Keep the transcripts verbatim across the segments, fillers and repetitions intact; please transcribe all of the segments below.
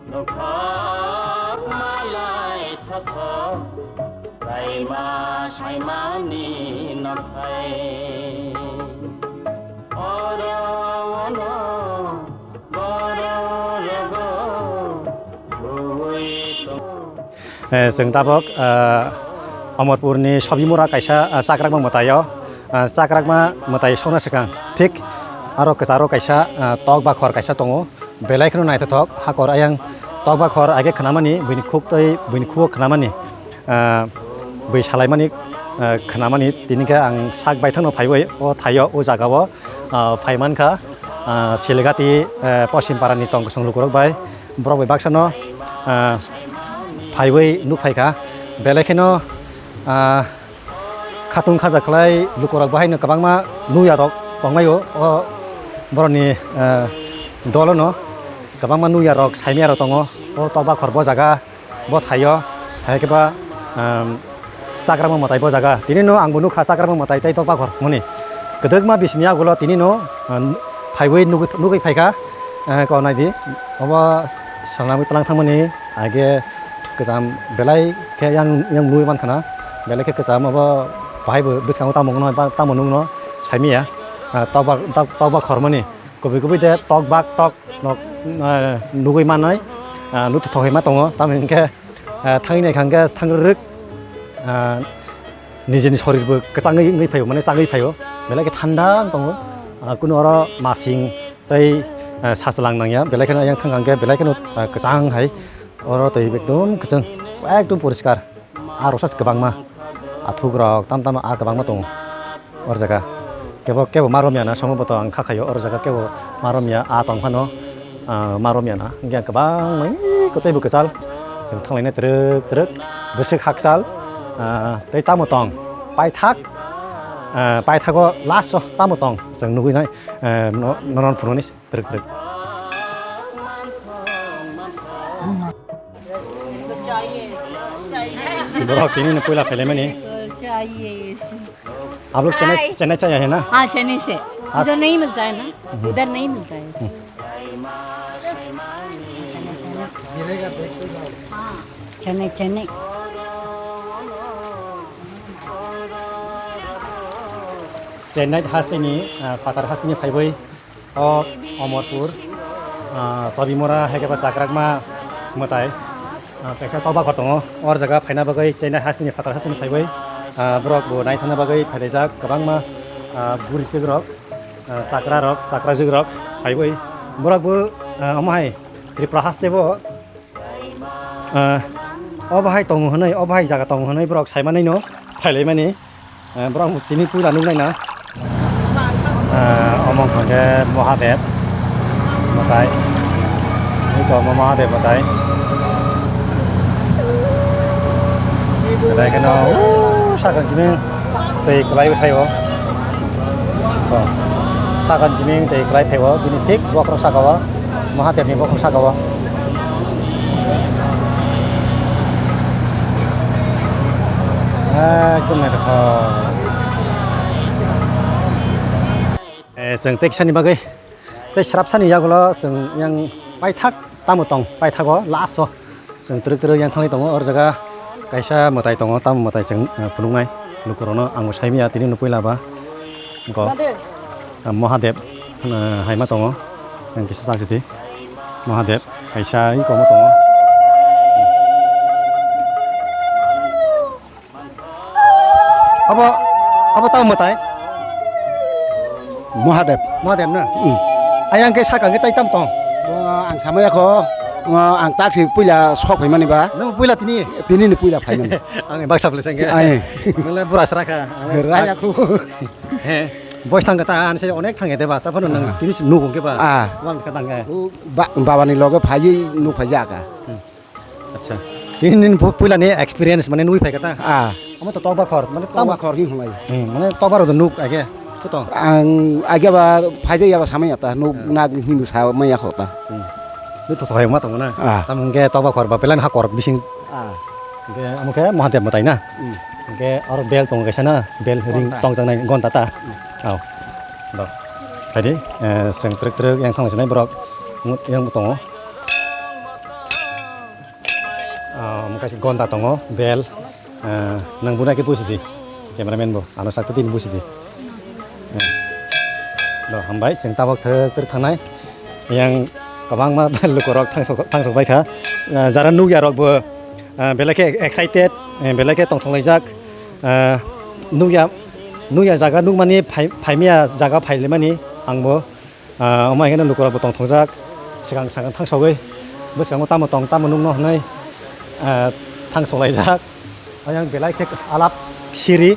Nokha malai thotho, kaima saimani nokhai. Oro ono bororogo chuwi tongo. Eh, chwng tabok, ah, Omorpurni Sobimura kaisa, ah, chakrakma mwtaio, ah, chakrakma mwtai sokna swkang thik aro kwcharo kaisa, ah, tok bakhor kaisa tongo. Belai kheno naithothok, hakor ayang tok bakhor age khnamani, buini khuk tei buini khugo khnamani, ah, bui salaimani, ah, khnamani, tini khe ang sak baithangno phaiwi o thaio, o jagao, ah, phaimankha, ah, Siligati, ah, Poschim Parani tong kwchwng lukurok bai, borok bai baksano, ah, phaiwi nukphaikha, belai kheno, ah, khatung khaja khlai lukurok bahaino kwbangma nukya rok tonglaio o borokni, eh, dolono kwbangma nukya rok saimya rok tongo o tok bakhor bo jaga bo thaio hai khe ba, ehm, chakrakma mwtai bo jaga tinino angbo nukha chakrakma mwtai tei tok bakhor hwnwi kwdwkma bisini yagulo tinino, eh, phaiwi nugwi nugwi phaikha. Eh, kok naidi, obo salnagwi twlang thangmani age kwcham belai khe yang, yang nugwi mankha na, belai khe kwcham obo bahai bo bwskango tamo wngno ba tamo nukno saimanya. Ah, tokbak, tok, tokbak khormani kubui kubui de tokbak tok nok, eh, nugwi mannai, ah, nukthok thok ma tongo, tamo hinkhe, ah, thangwi naikha hwnkhe thangrwrwk, ah, nijeni sorir bo kwchangwi wngwi phaio, mane chagwi phaio, belai khe thanda wng tongo. Ah, kunu oro masing tei, ah, sachwlang nangya, belai kheno ayang thang hwnkhe belai kheno, ah, kwchang hai. Oro twi ekdom kwchwng, ekdom poriskar. Ah, rwsa se kwbangma athuk rok tam tam ah kwbangma tongo. Or jaga kebo, kebo ma romya na, somo boto ang kha khaio, or jaga kebo ma romya, a tong phano, ah, ma romya na. Hingke ang kwbang mai kotoi bo kwchal, chwng thanglaina twrwk twrwk, bwswk hakchal, ah, tei tamo tong, paithak, ah, paithago last o tamo tong, chwng nugwi nai, ah, no-, nono phunuknai twrwk twrwk. Borok tini no puila phailai mani. आप लोग चेन्नई, हाय। चेन्नई से आए हैं ना? हाँ, चेन्नई से। आज उधर नहीं मिलता है ना? हम्म। उधर नहीं मिलता है। हम्म। हाँ, चेन्नई, Chennai. Chennai hasteni, ah, phatar hasteni phaiwi o Omorpur, ah, Chobimura hai khe ba chakrakma mwtai, ah, kaisa tokbakhor tongo. Or jaga phaina bagwi Chennai hasteni phatar hasteni phaiwi, ah, borok bo naithana bagwi phailaijak kwbangma, ah, buri swk rok, ah, chakra rok, chakra jwk rok phaiwi borok bo, ah, omo hai Tripura haste bo, ah, o bahai tongo hwnwi, o bahai jaga tongo hwnwi borok saimanwi no phailaimani. Eh, borok tini puila nuknai na. Eh, omo hwnkha khe Mahadev mwtai. Iko omo Mahadev mwtai. Mwtai kheno, uh, sakang simi twi kwlaiwi phaio. Oh, sakang simi twi kwlai phaio. Bini thik bokhorok saka o. Mahadevni bokhorok saka o. Ekdom naithothok. Eh, chwng tei kisani bagwi, tei srapsani yagulo chwng yang paithak tamo tong, paithago last o. Chwng twrwk twrwk yang thangwi tongo, or jaga kaisa mwtai tongo, tamo mwtai chwng, eh, phunuknai lukurokno ang bo saimanya tini no puila ba. Go, ah, Mahadev, ah, hai ma tongo, ang kisa chak sidi. Mahadev kaisa iko ma tongo. Abo, abo tamo mwtai? Mahadev. Mahadev na? Hmm. Ayang khe saka khe tai tam tong? Bo ang samaya kho, bo ang taksi puila sok phaimani ba. Nang puila tini? Tini ni puila phaimani. Ang baksa phle sengke. Ai. Nang le bura sra kha. Raya khu. He. Boys thang kata an se onek thang ete ba. Taphano nang tini si nuk ke ba. Ah. Wan ka tang ke. U ba, baba ni loge phaiwi nuk phai jaka. Hmm. Acha. Ini, ini pu-, puila ni experience mane nui phai kata. Ah. Amo to tokba khor, mane tokba khor hi hwnlai. Hmm, mane tokba ro nuk age. Kuto. Ang age ba phaijak ya ba samai ya ta nuk nag hindu sa mai ya khota. Hmm. Ni to thai ma tong na. Ah. Tam hingke tokba khor ba pelan ha khor bising. Ah. Hingke amo khe Mahadev mwtai na. Hmm. Hingke aro bel tong kaisa na, bel ring tong jang nai gonta ta. Hmm. Au. Do. Tadi, eh, seng trek trek yang thang sinai borok. Ngut yang tongo. Ah, omo kaisa gonda tongo, bel. Ah, nang buna khe busi di. Cameraman bo, ano sakti din busi di. Ah. Do, hambai, chwng tabok thwk thwk thangnai. Yang kwbangma lukurok thangsok, thangsok bai kha. Ah, jara nukya rok bo, ah, belai khe excited, eh, belai khe tongthok laijak. Ah, nukya, nukya jaga nukmani phai-, phaimya jaga phailaimani ang bo. Ah, omo hai kheno lukurok bo tongthokjak, swkang swkang thangsogwi, bwskango tamo tong, tamo nukno hwnwi, ah, thangsoklaijak. Ayang belai khe alap siri,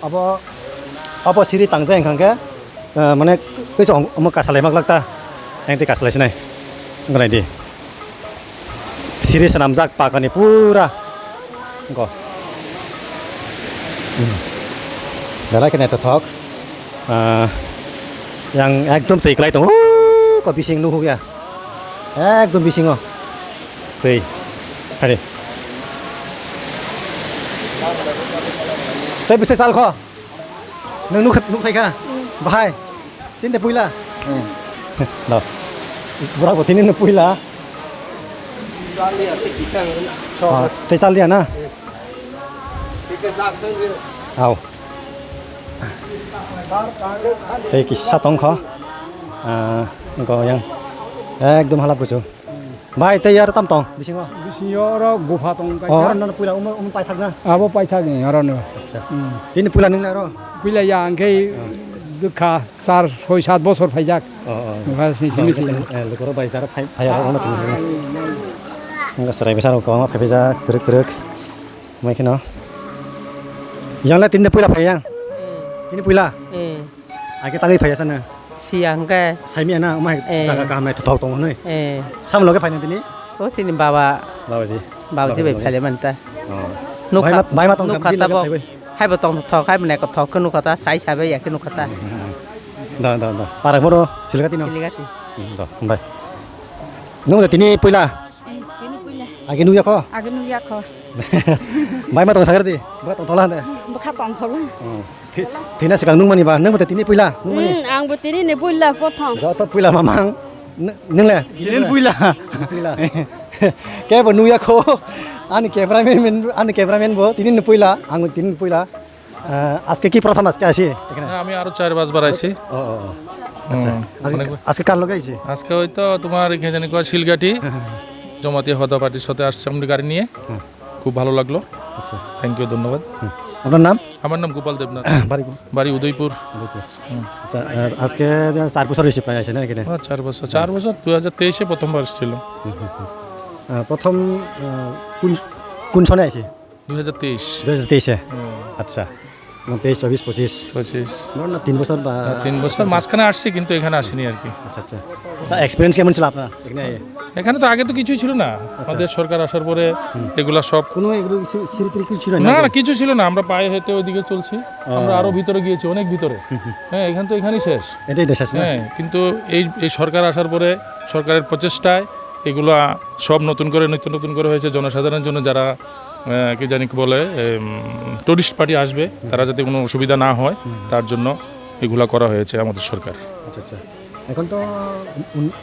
abo, abo siri tangjak wngkha khe, ah, mane, kisa omo kasalai maglak ta, ayang tei kasalai sinai, wngkha nai di. Siri swnamjak pakani pura. Go. Hmm. Belai khe naithothok. Ah, yang ekdom twi kwlai tongo. Ko bising nuhuk ya. Ekdom bisingo. Twi. Hari. Tei bisi sal kho. Nung nuk, nuk phaikha? Bahai. Tini de puila? Hmm. No. Borok bo tini no puila. Ah, tei chal dia na? Au. Tei kisa tongkho. Ah, go yang. Ekdom halap kuchu. Bai, tei aro tam tong bisingo? Bisingo oro gupha tong. Oh, kaisa. Oro nono puila umo, umo paithak na? Abo paithak ni oro no. Acha. Hmm. Tini puila nung aro? Puila ya angkhe dukha char soi sat bosor phaijak. Oh, oh. Bas ni simi simi. Eh, lukoro bai jara phai, phai aro no tini. Nang serai besar ko ma phai jak truk truk. Mai kheno. Yang le tini puila phai yang. Hmm. Tini puila. Hmm. Ake tangwi phaiya sana? Siya hwnkhe. Saimya na, umai Eh. jaga kaham nai thok tong hwnwi. Eh. Sam loge phaina tini? O sini baba. Babaji. Babaji bai Babaji. Phaile manta. Oh. Nukha, Bai ma, bai ma tong nukha kham, tabo. Phaibai. Haibo tong thok, haibo nai thok khe nukha ta, sai sabai ya khe nukha ta. Da, da, da. Para boro Siligati no? Siligati. Hmm, da, bai. Nung da tini puila? Eh, tini puila. Age nukya kho? Age nukya kho. Bai ma tong sagri di. Bwkha tong thola hande. Bwkha tong thola. Hmm. Thi-, thina sikang nung mani ba, nung bo tini puila, nung mani? Hmm, ang bo tini ni puila prothom. Joto puila mamang. N-, nung le? Tini puila. Puila. Kebo nung ya kho. Ani cameraman, ani cameraman bo tini ni puila, ang bo tini ni puila. Ah, আজকে কি প্রথম আজকে আইছি এখানে? না, আমি আরো চার পাঁচবার আইছি। ও, ও, ও। আচ্ছা। হুম, আজকে, অনেক আজকে কার লগে আইছি? আজকে ওই তো তোমার এখানে জানি কয় শিলঘাটি হ্যাঁ, হ্যাঁ, হ্যাঁ। জমাতিয়া হদা পার্টির সাথে আসছে আমরা গাড়ি নিয়ে। হুম। খুব ভালো লাগলো। আচ্ছা। Thank you, ধন্যবাদ। হুম। আপনার নাম? আমার নাম গোপাল দেবনাথ। বাড়ি কোন? বাড়ি উদয়পুর। উদয়পুর। হুম। আচ্ছা, আহ, আজকে যে চার বছর হয়েছে প্রায় আছে না এখানে? হ্যাঁ, চার বছর। চার বছর, দুই হাজার তেইশে প্রথমবার এসেছিলাম। হুম, হুম, হুম। আহ, প্রথম, আহ, কোন, কোন সনে আছে? দুই হাজার তেইশ। দুই হাজার তেইশে? হুম। আচ্ছা। এবং তেইশ, চব্বিশ, পঁচিশ? পঁচিশ। ধরো না, তিন বছর বা না, তিন বছর। মাঝখানে আসছি, কিন্তু এখানে আসিনি আর কি। আচ্ছা, আচ্ছা। আচ্ছা, এক্সপিরিয়েন্স কেমন ছিল আপনার এখানে? এখানে তো আগে তো কিছুই ছিল না। আচ্ছা। আমাদের সরকার আসার পরে হুম। এগুলা সব কোনো এগুলো কিছু সিঁড়ি টিড়ি কিছু ছিল না না, আগে? না, কিছু ছিল না। আমরা পায়ে হেঁটে ওইদিকে চলছি। ও। আমরা আরো ভিতরে গিয়েছি, অনেক ভিতরে। হুম, হুম। হ্যাঁ, এখান তো এখানেই শেষ। এটাই তো শেষ না? হ্যাঁ, কিন্তু এই, এই সরকার আসার পরে সরকারের প্রচেষ্টায় এগুলা সব নতুন করে, নিত্য নতুন করে হয়েছে। জনসাধারণের জন্য যারা আহ, কি জানি কি বলে, এম, টুরিস্ট পার্টি আসবে, হুম। তারা যাতে কোনো অসুবিধা না হয়, হুম। তার জন্য এগুলা করা হয়েছে আমাদের সরকার। আচ্ছা, আচ্ছা। এখন তো উন-,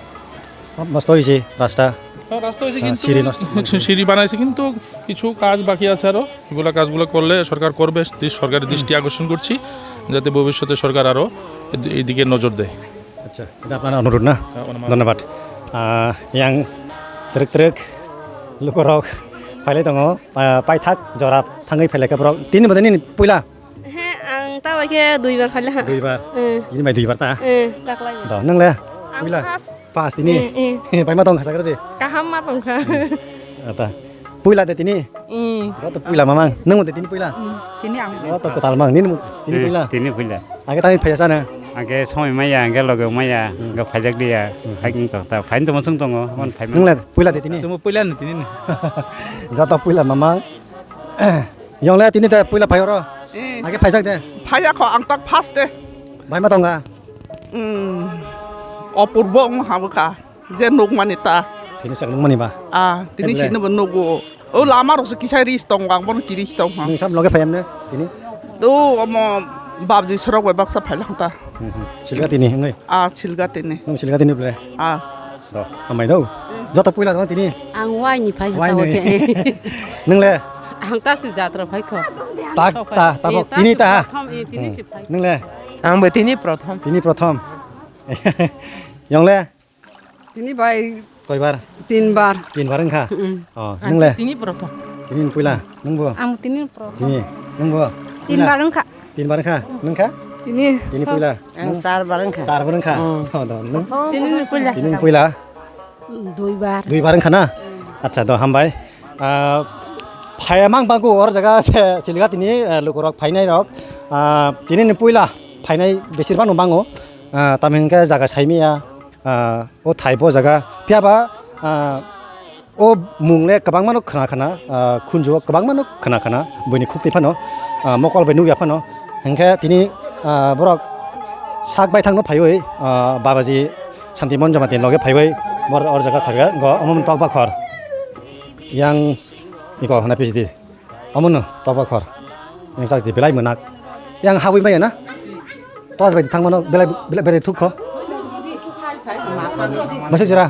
নষ্ট হয়েছে রাস্তা। হ্যাঁ, রাস্তা হয়েছে, হ্যাঁ, কিন্তু সিঁড়ি নষ্ট হয়েছে। সিঁড়ি বানাইছে, কিন্তু কিছু কাজ বাকি আছে আরো। এগুলা কাজগুলো করলে সরকার করবে, দৃ-, সরকারের দৃষ্টি আকর্ষণ করছি, যাতে ভবিষ্যতে সরকার আরো এদ-, এইদিকে নজর দেয়। আচ্ছা, এটা আপনার অনুরোধ না? হ্যাঁ, অনুরোধ। ধন্যবাদ। আহ, yang truk-truk lukurok phailai tongo, ah, paithak jora thangwi phailai khe borok. Tini bo nini puila? He, ang ta bai khe duibar phailai ha. Duibar? Eh. Tini bai duibar ta? Eh, daklai. Do, nang le? Ang puila? First. First tini? Eh, eh. Bai ma tong kha sakra de? Kaham ma tong kha. Ata. Puila de tini? Hmm. Joto puila mamang. Nung de tini puila? Hmm. Tini ang. Joto kwtal mang. Nini, tini Eh, puila? Tini puila. Age tani phaya sana? Age somoi maya, age loge maya, Hmm. age phajak dia. Hmm. Hai ni to ta. Phain to mosong tongo, mon phai. Nung le puila de tini? Chwngbo puila no tini no. Joto puila mamang. Yong le tini de puila phai oro? Eh. Age phajak de? Phaya kho ang tak first de. Bai ma tonga? Hmm. Opurbo wng habwkha. Je nukmani ta. Tini sak nukmani ba? Ah, tini Ebole? Sini bo nugo. O lama rok se kisa ris tong, ang bono kiri tong ha. Nung sam loge phayam ne tini? Do omo babji sorok bai baksa phailang ta. Hmm, hmm. Silga tini, ngai? Ah, silga tini. Nung silga tini ble? Ah. Do, amai do. Joto puila tong tini. Ang waini phai Waini. Hata oke. Nwngle? Ang tak si jatra phai kho. Tak Sok ta, phai. Tabok. Eh, tak Tini si ta. Prothom, eh, tini Hmm. si phai. Nwngle? Ang bo tini prothom. Tini prothom. Yongle? Tini bai Koibar? Tinbar. Tinbar wngkha? Mm-mm. Oh, Ang nwngle? Tini prothom. Tini puila. Nungbo? Ang tini prothom. Tini. Nungbo? Tinbar wngkha. Tinbar wngkha? Nungkha? Tini. Tini puila. Ang Nung? Charbar wngkha. Charbar wngkha? Mm. Oh, do. Nung? Tini puila. Tini puila. Duibar. Duibar wngkha na? Acha, do, hambai. Ah, phaya mang bangku or jaga se, Silgatini, eh, lukurok phainai rok. Ah, tini ni puila phainai besir bangno bango. Ah, tamhinke jaga saimiya, ah, o thai bo jaga. Phiya ba, ah, o mung le kwbangma no khna khna, ah, khunju o kwbangma no khna khna, buini khukti phano, ah, mokol bai nukya phano. Hinkhe tini, ah, borok sak baithang no phaiwi, ah, Babaji Santi Mon Jamatia ni loge phaiwi bor or jaga kharga go omo tok bakhor. Yang iko hana pijdi. Omono tokba khor. Yang sajdi belai mwnak. Yang habwi maya na? Tos bai thangmano belai, belai, belai thuk kho. Masa jera.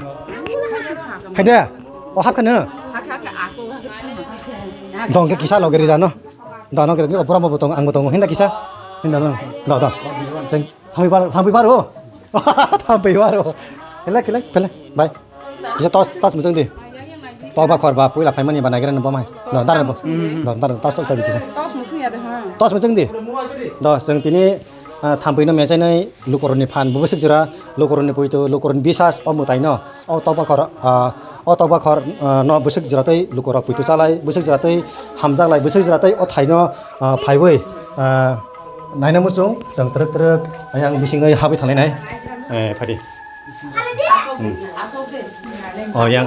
Haide. O hapkha no. Dong ke kisa loge rida no. Da no ke opora mo botong ang botong hinda kisa. Hinda no. Da da. Jeng Thampi bar, thampi bar o. Thampi bar o. Kele, kele, kele. Bai. Kisa tos, tos muchung di. Tok ba khor ba, puila phaimani ba naigra no bomai. No, dar bo. No, dar tos sok sabi kisa. Tos muchung ya de ha. Tos muchung di. Do, jeng tini, ah, thampi no mechai nai, lukoroni phan, bo bwswk jora, lukoroni puitu, lukoroni bisas, o mwtai no. O tokba khor, ah, o tokba khor, ah, no bwswk jwra tei lukurok puitu chalai, bwswk jwra tei hamjaklai, bwswk jwra tei o thaino, ah, phaiwi, ah, naina muchung, chwng twrwk twrwk ayang bisingwi habwi thanglainai. Eh, phadi. Hmm. Oh, yang.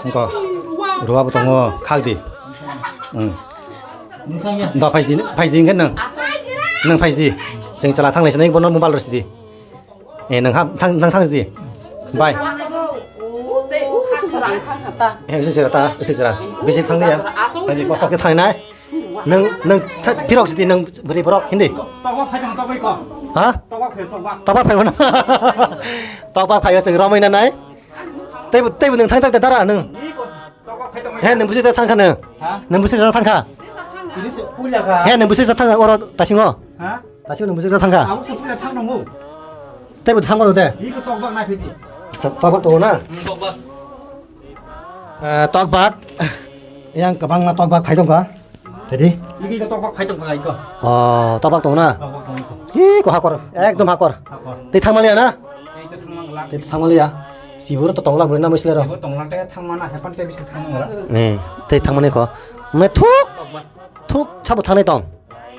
Engko. Ruwa bo tongo, khak di. Hmm. Da phaisdi, phaisdi hwnkhe nwng. Nwng phaisdi. Chwng chwla thanglaisini bono mobile rw sidi. Eh, nang ham, thang, nang thang di. Bai. Eh, usi jera ta, usi jera. Bisi thang ya. Bisi kosak ke thang nai. Nang, nang, tha-, pirok sidi nang beri borok hindi. Tokba phai tong, tokba iko. Ha? Tokba phai, tokba. Tokba phai mana? Tokba phai sing romai na nai. Tei, tei nang thang thang dara nang. Iko, tokba phai tong. He, nang busi thang kha nang. Ha? Nang busi thang kha. Ini se puja kha. He, nang busi thang oro tasingo. Ha? Tasik nung bwswk thangkha? Abo se puila thang nungo. Teibo thangma de. Iko tokbak nai phidi. Tokbak tongo na? Hmm, tokbak. Eh, tokbak. Yang kwbangma tokbak phai tongkha. Jadi? Iko, iko tokbak phai tongkha iko. Oh, tokbak tongo na? Tokbak tongo iko. Hi, ko hakor, ekdom hakor. Hakor. Tei thangmaliya na? Tei to thangmangla. Tei to thangmaliya. Siboro to tongla bwrwi na mwisle ro. Siboro tongla tei thangmana, hepan tei bisi thangmangla. Ni, tei thangmani ko. Me thuk, Tokbak. Thuk sabo thangnai tong.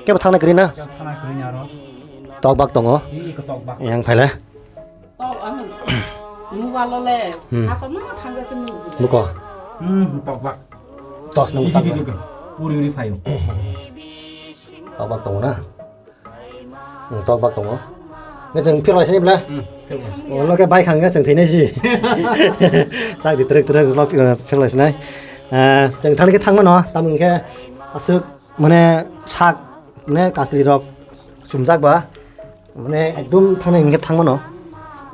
Kebo thangna kwrwi na? Kebo thangna kwrwi ni aro. Tokbak tongo. Ih, iko tokbak. Yang phaile. Tok, ami. Mobile le. Hmm. Asam ma thangja kini. Buko. Hmm, tokbak. Tos nung tokbak. Uri uri phayo. Tokbak tongo na? Hmm, tokbak tongo. Nge chwng phirwai sini bla? Hmm, phirwai. O loge bai khang nge chwng thwinai si. Sak di trek trek lok phirwai sinai. Eh, chwng thani khe thangmano, tamoni khe aswk Mane sak, mane kasri rok chumjak ba, mane ekdum thangna hingke thangmano,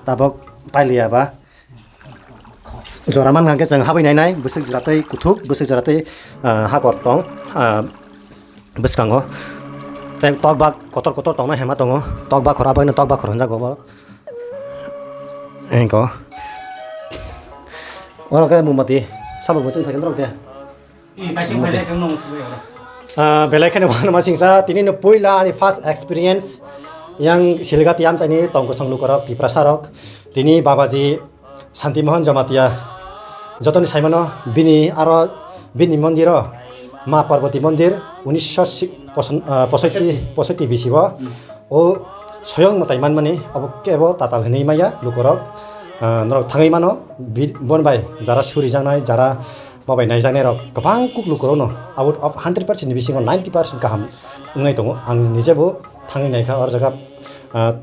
tabok pailiya ba. Jora man hingke chwng habwi nai nai, bwswk jora tei kuthuk, bwswk jora tei, ah, hakor tong, ah, bwskango. Tei tokbak kotor kotor tongna hema tongo, tokbak khora bai no tokbak khor hwnjago bo. Engko. Oro khe mumati, sabo bo chwng phaikhe norok de. Ih, kaisa Mode. Belai chwng nung sibui oro. Ah, belai kheno uanama singsa, tini no puila ani first experience yang Silgati amchaini tongkosong lukorok, Tiprasa rok, tini Babaji Santi Mohan Jamatia jotoni saimano bini aro bini mondiro Ma Parvati mondir unisho si-, poson-, ah, posoiti, posoiti bisi o. O soyong mwtai manmani abo kebo tatal hinwi maya lukorok, ah, norok thangwi mano, bi-, bon bai jara surijaknai, jara babai naijaknai rok kwbang kuk lukorokno out of hundred percent ni bisingo ninety percent kaham wngnai tongo. Ang nijebo thangwi naikha or jaga, ah,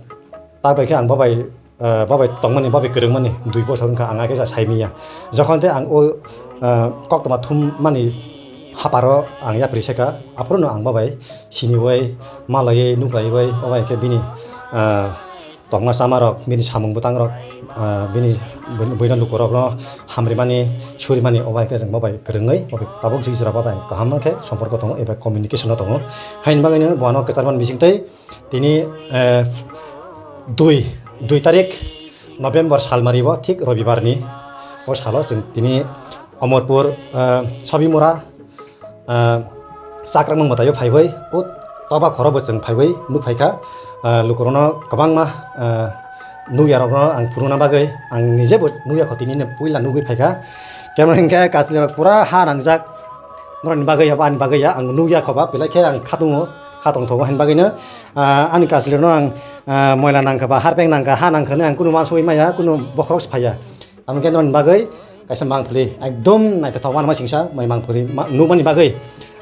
ta bai khe ang babai ah, babai tongmani, babai kwrwngmani dui bosor wngkha, ang age ja saimiya. Jokhon tei ang o, ah, koktwma thummani haparo ang yapri seka, aphuru no ang babai siniwai, malaiwi, nuklaiwi, obai khe bini, ah, tongma chama rok, bini samung bwtang rok, ah, bini bui-, buino lukurokno hamrimani, surimani, obo hai khe chwng bo bai kwrwngwi, bo bai tabuk jik jora bo bai kaham khe somporko tongo eba communication o tongo. Haini bagwino bo ano kwchar mani bisingtwi tini, eh, dui, dui tarik November salmari bo thik robibar ni o salo chwng tini Omorpur, eh, Sobimura, ah, chakrakma mwtaio phaiwi, o toba khoro bo chwng phaiwi nuk phaikha. Ah, lukurokno kwbangma, ah, nukyarokno ang phunukna bagwi, ang nije bo nukya kho, tini puila nugwi phaikha. Kemon hinkhe kachwlirok pura ha nangjak, norokni bagwi abo ani bagwi ya, ang nukya kho ba, belai khe ang khatungo, khatong thogo, haini bagwino, ah, ani kachwlirokno ang, ah, moila nangkha ba, harpeng nangkha, ha nangkha hinwi ang kunu uansugwi maya, kunu bokhorok se phaiya. Tamokhe norokni bagwi kaisa mangpili ekdom naithothok uanama singsa mai mangpili ma-, nukmani bagwi,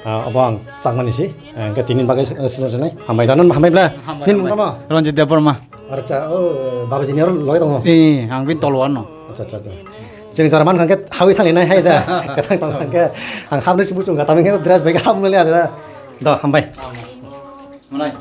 ah, obo ang chakmani si. Ah, hwnkhe tini bagwi, ah, sino sinai. Hambai da, non hambai bla. Hambai, nini hambai. Mung tamo? Ranjit Debbarma. Acha, o, babaji ni oro loge tongo. Eh, ang bini tolo ano. Acha, acha, acha. Chwng jora man kha khe hawi thanglinai hai da. Kwthang tong kha khe ang habni se buchung kha, tamokhe dress bai khe habmani le da. Do, hambai. Hambai.